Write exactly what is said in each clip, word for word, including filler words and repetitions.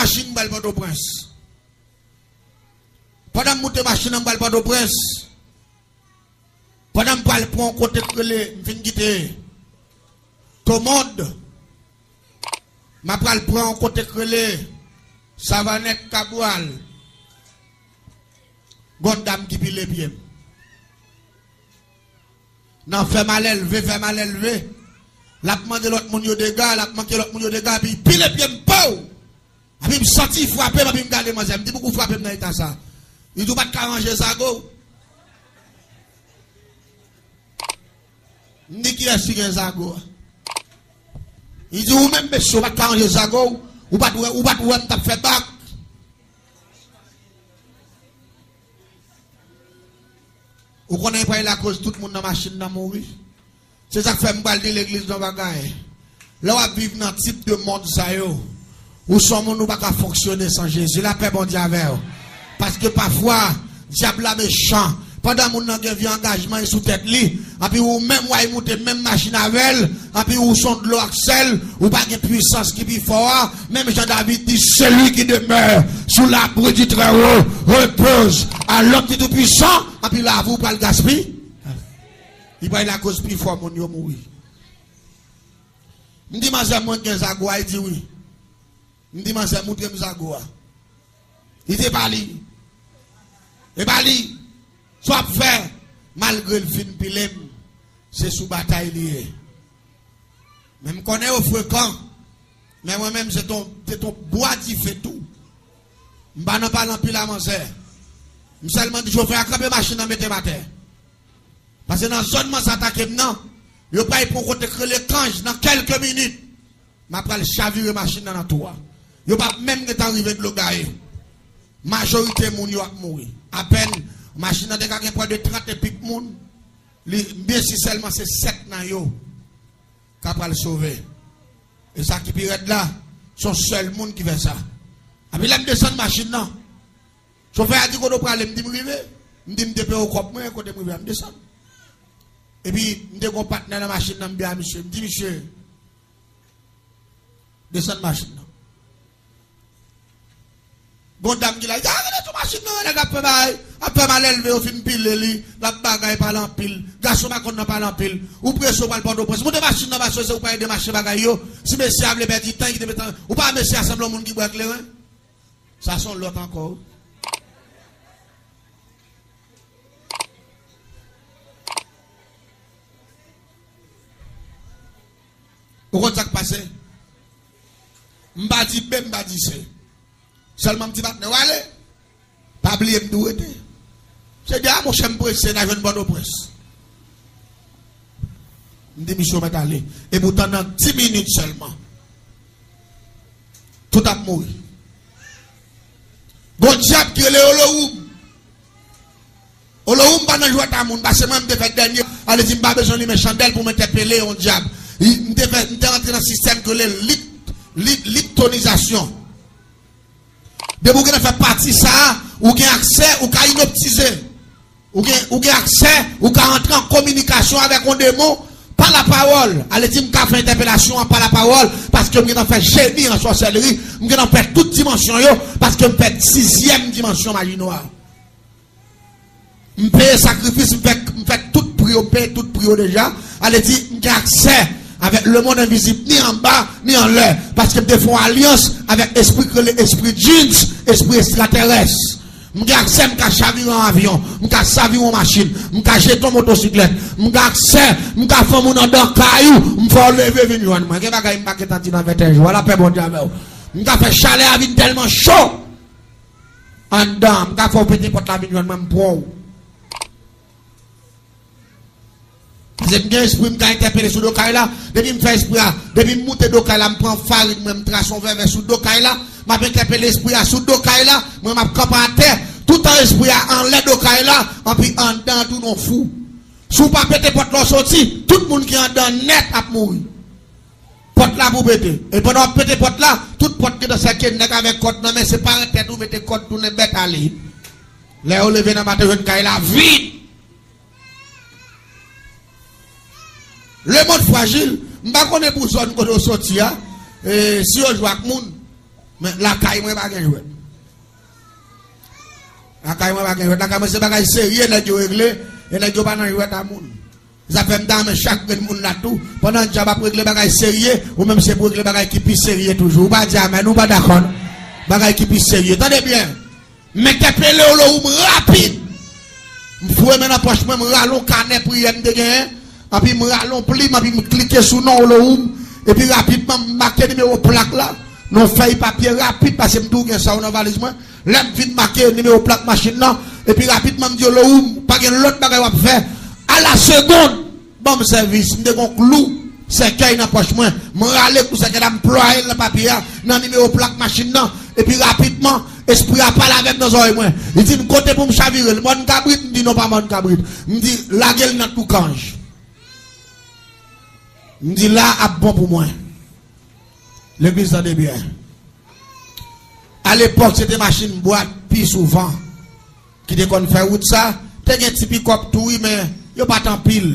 machin, m pral Pòtoprens. Pandan m moute machin nan, m pral Pòtoprens. Pandan m pral pran yon kote k rele, m fin kite Tomond, m ap pral pran yon kote k rele Savanèt Kabwal. Gon dam ki pile pye m. Nan fè malelve, fè malelve. L ap mande lòt moun yo dega, l ap manke lòt moun yo dega, epi pile pye m, pow! Epi m santi frape m, epi m gade manzè, m di, "Poukò w frape m nan eta sa?" Li di, "Ou pa t ka ranje zago w?" M di, "Kiyès ki gen zago a?" Li di, "Ou menm, mesye, ou pa t ka ranje zago w? Ou pa t wè, ou pa t wè m t ap fè bak?" Ou konnen pa e lakoz tout moun nan machin nan mouri. Se sa k fè m pral di legliz yon bagay. Lè w ap viv nan tip de mond sa yo, ou se yon moun ou pa ka fonksyone san Jezi. Lapè Bondye avè w. Paske pafwa, dyab la mechan. Pandan moun nan gen vye angajman sou tèt li, epi ou menm w al moute menm machin avè l, epi ou se yon dlo ak sèl, ou pa gen pwisans ki pi fò a, menm jan David di, "Celui qui demeure sous l'abri du Très-Haut repose à l'ombre du Tout-Puissant," epi lavi w pral gaspiye. Li pral lakoz pifò moun yo mouri. M di, "Manzè, mwen gen zago a?" Li di, "Wi." M di, "Manzè, moutre m zago a." Li di, "E pa li. E pa li. Sa w ap fè?" Malgre l fin pile m, se sou batay li ye. Men m konnen yo frekan. Men mwen menm, se ton, se ton bwa dife tou. M pa nan pale anpil a manzè. M sèlman di chofè a kanpe machin nan, mete m atè. Paske nan zòn manzè atake m nan, yo pral pran kote k rele Kanj nan kèlke minit. M ap pral chavire machin nan nan twou a. Yo p ap menm gentan rive dlo gaye. Majorite moun yo ap mouri. Apèn, machin nan te ka gen pwès de trant epik moun. Li, m byen si sèlman se sèt nan yo k ap pral sove. E sa ki pi rèd la, se yon sèl moun ki fè sa. Epi lè m desann machin nan, chofè a di, "Kote w prale?" M di, "M rive." M di, "M te peye kòb mwen, kote m rive a, m desann." Epi, m te gen yon patnè nan machin nan, m di a misye, m di, "Misye, desann machin nan." Gon dam ki la, li di, "A, gade sou machin nan, nèg ap fè bagay, ap fè malelve, yo fin pile li, l ap bagay, pale anpil. Gason pa konn nan pale anpil. Ou prese, w pral Pòtoprens. Moute machin nan, paske se ou pral ede mache bagay yo. Si mesye a vle pèdi tan, li kite metan, ou pa mesye a sanble yon moun ki bwè kleren." Sa se yon lòt ankò, wi. Ou konn sa k pase? M pa di B, m pa di C. Sèlman m di patnè, "W ale. Pa bliye m di w rete." Misye di, "A, monchè, m prese, n a jwenn Pòtoprens." M di, "Misye, w mèt ale." Epoutan, nan dis minit sèlman, tout ap mouri. Gon dyab ki rele Olowoum. Olowoum pa nan jwèt a moun, paske mwen, m te fè dènye, ale di m pa bezwen limen chandèl pou m entèpele yon dyab. Li, m te fè, m te rantre nan sistèm ki rele lit, lit, liptonizasyon. Depi w gentan fè pati sa a, ou gen aksè, ou ka inoptize. Ou gen, ou gen aksè, ou ka antre an kominikasyon avèk yon demon pa lapawòl. Ale di m ka fè entèpelasyon an pa lapawòl, paske m gentan fè jeni an sòsèlri, m gentan fè tout dimansyon yo, paske m fè sizyèm dimansyon maji nwa. M peye sakrifis, m fè, m fè tout pri yo, m peye tout pri yo deja. Ale di, m gen aksè avèk lemonn envizib, ni anba, ni anlè. Paske m te fè yon alyans avèk espri k rele espri djins, espri estratèrès. M gen aksè, m ka chavire yon avyon, m ka chavire yon machin, m ka jete yon motosiklèt. M gen aksè, m ka fè yon moun anndan kay ou, m fè w leve vin jwenn mwen. Gen bagay m pa gentan di nan venteyen jou a, lapè Bondye avè w. M ka fè chalè a vin tèlman cho. Anndan, m ka fè w pete pòt la vin jwenn mwen, m pran w. Paske m gen espri, m ka entèpele sou do kay la. Depi m fè espri a, depi m moute do kay la, m pran farin mwen, m trase yon vèvè sou do kay la. M ap entèpele espri a sou do kay la. Mwen, m ap kanpe atè. Toutan espri a anlè do kay la, anpi anndan an tounen yon fou. Si w pa pete pòt la, w soti, tout moun ki anndan nèt ap mouri. Pòt la pou pete. E pandan w ap pete pòt la, tout pòt gentan sèke nèg avèk kòd nan men, se pare tèt ou mete kòd tounen bèt ale. Lè yo leve nan maten, jwenn kay la vid. Lemonn frajil, m pa konnen pou zòn kote w soti a, e, si yo jwe ak moun. Men lakay mwen pa gen jwèt. Lakay mwen pa gen jwèt. Lakay mwen se bagay serye nèg yo regle, e nèg yo pa nan jwèt a moun. Sa fè m ta renmen chak grenn moun la tou, pandan djab ap regle bagay serye, ou menm se pou regle bagay ki pi serye toujou. Ou pa di amèn, ou pa dakò non. Bagay ki pi serye. Tande byen. M entèpele Olowou m rapid. M foure men nan pòch mwen, m rale yon kanè priyè m te genyen. Epi m rale yon plim, epi m klike sou non Olowou m. Epi rapidman, m make nimewo plak la nan yon fèy papye rapid, paske m toujou gen sa yo nan valiz mwen. Lè m fin make nimewo plak machin nan, epi rapidman, m di Olowou m, pa gen lòt bagay w ap fè. A la segonn, ban m sèvis. M te gen yon klou sèkèy nan pòch mwen. M rale klou sèkèy la, m plwaye l nan papye a, nan nimewo plak machin nan. Epi rapidman, espri a pale avè m nan zòrèy mwen. Li di m kote pou m chavire l. Mòn Kabrit? M di non, pa Mòn Kabrit. M di lage l nan Toukanj. M di la ap bon pou mwen. Legliz, tande byen. Alepòk, se te machin bwat pi souvan ki te konn fè wout sa. Te gen ti pikòp tou, wi, men yo pa t anpil.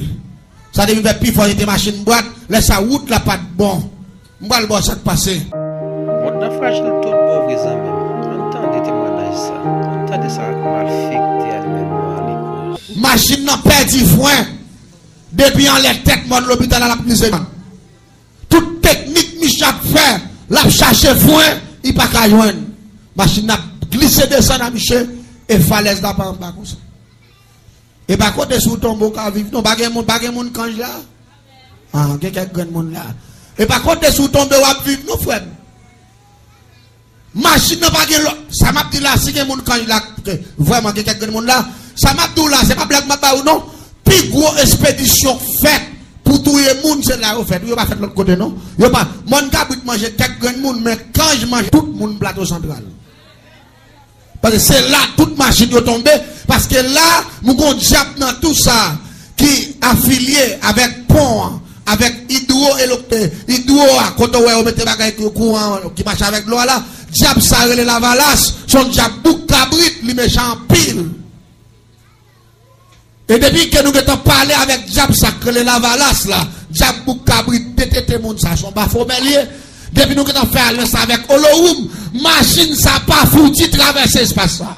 Sa te vin fè pi fò se te machin bwat. Lè sa, wout la pa t bon. M pral ba w sa k pase. Mond nan frajil tout bon vre, zanmi m. Ann tande temwayaj sa. Ann tande sa malfektè a li menm nan ale koz. Machin nan pèdi fren. Depi anlè tèt mòn lopital la, l ap glise. Tout teknik misye ap fè, l ap chache fren, li pa ka jwenn. Machin nan ap glise desann a misye, e falèz la pa anba konsa. E pa kote si w tonbe w ka viv non, pa gen moun, pa gen moun kanj la. Ah, gen kèk grenn moun la. E pa kote si w tonbe w ap viv non, frè m. Machin nan pa gen lòt. Sa m ap di la, si gen moun kanj la, ke vrèman gen kèk grenn moun la, sa m ap di w la, se pa blag m ap ba ou non. Pi gwo espedisyon k fèt pou touye moun, se la yo fèt. Yo pa fèt lòt kote non. Yo pa, mòn kabrit manje kèk grenn moun, men kanj manje tout moun Plato Santral. Paske se la tout machin yo tonbe, paske la nou gon dyab nan tou sa ki afilye avèk pon an, avèk idwo, idwo a, kote w wè yo mete bagay ki kouran ki mache avèk dlo a la. Dyab sa rele Lavalas, se yon dyab bouk kabrit, li mechan anpil. E depi ke nou gentan pale avèk dyab sa k rele Lavalas la, dyab bouk kabrit, detete moun sa, se yon bafomè l ye. Depi nou gentan fè alyans avèk Olowou m, machin sa pa fouti travèse espas sa.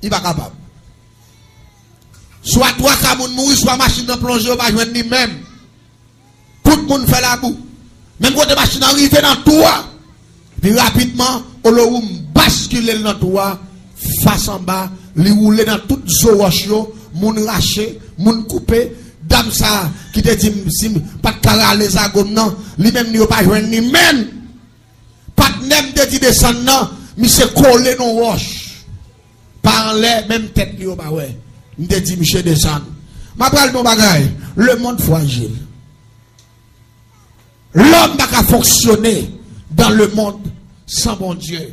Li pa kapab. Swa twa ka moun mouri, swa machin nan plonje, yo pa jwenn li menm. Tout moun fè labou. Menm kote machin nan rive nan tou a, epi rapidman, Olowou m baskile l nan tou a, fas anba, li woule nan tout zo wòch yo, moun rache, moun koupe. Dam sa ki te di m si m pa t ka rale zago m nan, li menm li yo pa jwenn li menm. Patnè m te di desann nan, misye kole nan wòch. Pa anlè, menm tèt li yo pa wè. M te di misye desann. M ap pral di yon bagay. Lemonn frajil. Lòm pa ka fonksyone dans le monde sans Bondye.